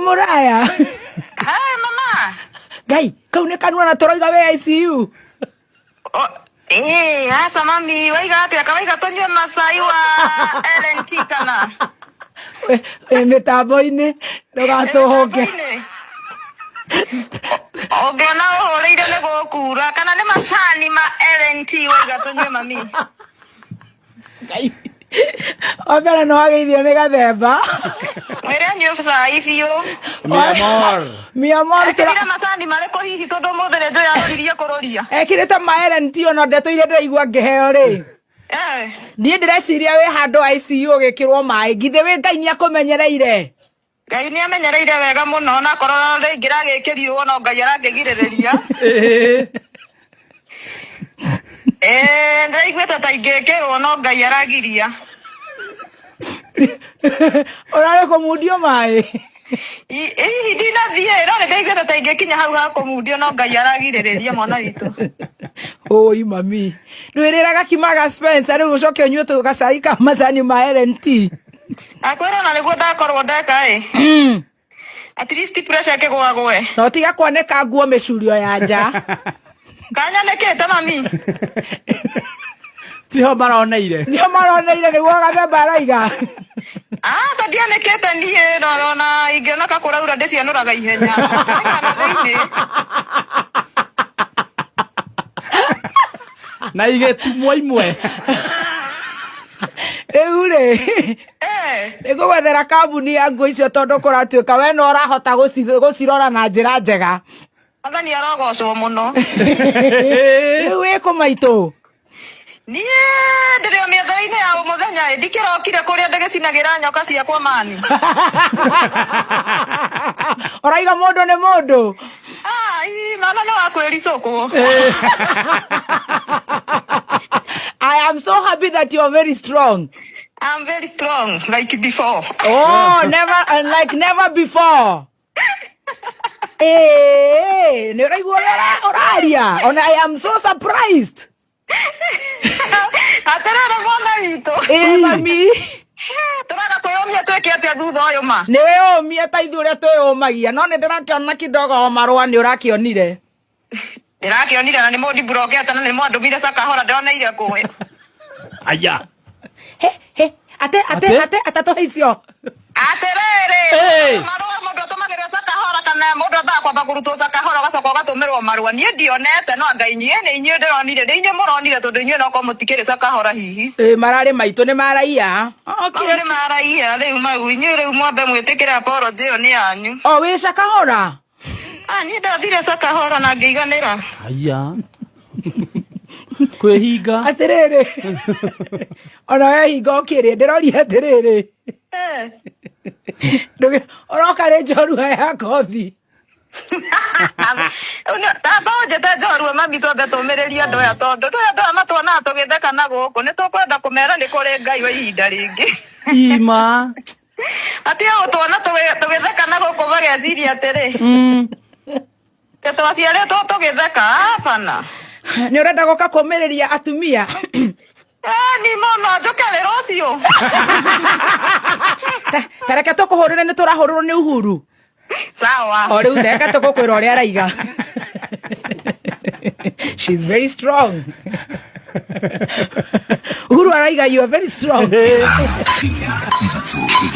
Mũraya. Hi mama. Ngai, kau nĩ kanua na tũroiga wĩ ICU. Ĩĩ, aca mami, waiga atĩa? Kawaiga tũnyue macai wa LNT kana? Wĩ mĩtambo-inĩ, ndũgatũhũke. Mĩtambo-inĩ. Ũngĩona ũhũrĩire nĩ gũkura kana nĩ macani ma LNT waiga tũnyue, mami. Ngai. Wa mbere nĩ wageithio nĩ Gathemba. Mwĩre anyue cai biũ. Mi amor. Mi amor. Ekĩrire macani marĩkũ hihi, tondũ ũmũthĩ nĩ njũĩ arũririe kũrũria? Ekĩrĩte ma LNT ona ndeto iria ndĩraigua ngĩheo rĩ. Niĩ ndĩreciria wĩ handũ ICU ũgĩkĩrwo maĩ. Githĩ wĩ Ngai nĩ akũmenyereire? Ngai nĩ amenyereire wega mũno, onakorwo rĩngĩ ragĩkĩrirwo no Ngai arakĩgirĩrĩria. Ĩĩ, ndĩraiguĩte ta ingĩkĩrwo no Ngai aragiria. Ũrarĩ kũmundio maĩ? Hihi ndinathiĩ, no nĩ ndaiguĩte ta ingĩkinya hau ha kũmundio no Ngai aragirĩrĩria, mwana witũ. Ũi mami. Ndwĩrĩraga kimaga Spencer rĩu ũcoke ũnyue tũ gacai ka macani ma LNT. Akwĩra ona nĩguo ndakorwo ndeka ĩ. At least pressure ĩkĩgwagwe. Na ũtiga kwanĩka nguo mĩcurio ya nja. Kanyanĩkĩte, mami. Tiho maroneire. Nĩo maroneire, nĩguo Gathemba araiga. Aca, ndianĩkĩte niĩ, no ona ingĩona ta kũraura ndĩcianũraga ihenya. Kana thĩinĩ. Na igĩtumwo imwe. Rĩu rĩ, nĩngũgwethera kambuni ya nguo icio tondũ kũratuĩka we no ũrahota gũcirora na njĩra njega. Mwathani arogocwo mũno. Rĩu wĩ kũ, maitũ? Niĩ ndĩrĩ o mĩethere-inĩ ya mũthenya ĩ, ndikĩrokire kũrĩa ndĩgĩcinagĩra nyoka ciakwa mani. Ũraiga mũndũ nĩ mũndũ. Ai, mana nĩ wa kwĩricũkwo. I am so happy that you are very strong. I'm very strong like before. Oh, never like never before. Eh, nĩ ũraigua ũrĩa ũraria. Ona I am so surprised. Atĩrĩrĩ, mwana witũ. Ĩ mami. Tũraga kwĩyũmia twĩke atĩa thutha ũyũ ma? Nĩ wĩyũmie ta ithuĩ ũrĩa twĩyũmagia, no nĩ ndĩrakĩona kidogo o marũa nĩ ũrakĩonire. Ndĩrakĩonire na nĩ mũndimburokete na nĩ mwandũmire cakahora ndĩroneire kũ. Aya. He he, ate ate? Ate? Ate atatũ icio. Atĩrĩrĩ, Hey! marũa mũndũ atũmagĩrwo cakahora kana mũndũ ambaga kwamba kũrutwo cakahora ũgacoka ũgatũmĩrwo marũa? Niĩ ndionete, no anga inyuĩ nĩ inyuĩ ndĩronire, nĩ inyuĩ mũronire tondũ inyuĩ nokorwo mũtikĩrĩ cakahora hihi. Ĩ, mararĩ maitũ nĩ maraia. Mau Okay. nĩ maraia rĩu, mau inyuĩ rĩu mwambe mwĩtĩkĩre apology ĩyo nĩ yanyu. O wĩ cakahora? Ah, niĩ ndathire cakahora na ngĩiganĩra. Aya. Kwĩhinga. Atĩrĩrĩ, ona wehinga ũkĩrĩ ndĩroria atĩrĩrĩ, ũroka rĩ njorua ya kothi? Tamba ũnjĩte njorua, mami, twambe tũmĩrĩrie andũ aya tondũ ndũĩ andũ aya matuonaga tũgĩtheka na gũkũ nĩ tũkwenda kũmera nĩ kũrĩ Ngai wa ihinda rĩngĩ. Ima. Atige gũtuona tũgĩtheka na gũkũ mageciria atĩrĩ atĩ twaciarĩtwo tũgĩtheka, hapana. Nĩ ũrenda gũka kũmĩrĩria atumia? Ni mũno, njũke wĩra ũcio. Ta reke tũkũhũrĩre, nĩ tũrahũrĩrwo nĩ Uhuru. Sawa. O rĩu reke tũgũkwĩra ũrĩa araiga. She's very strong. Uhuru araiga you are very strong. 3.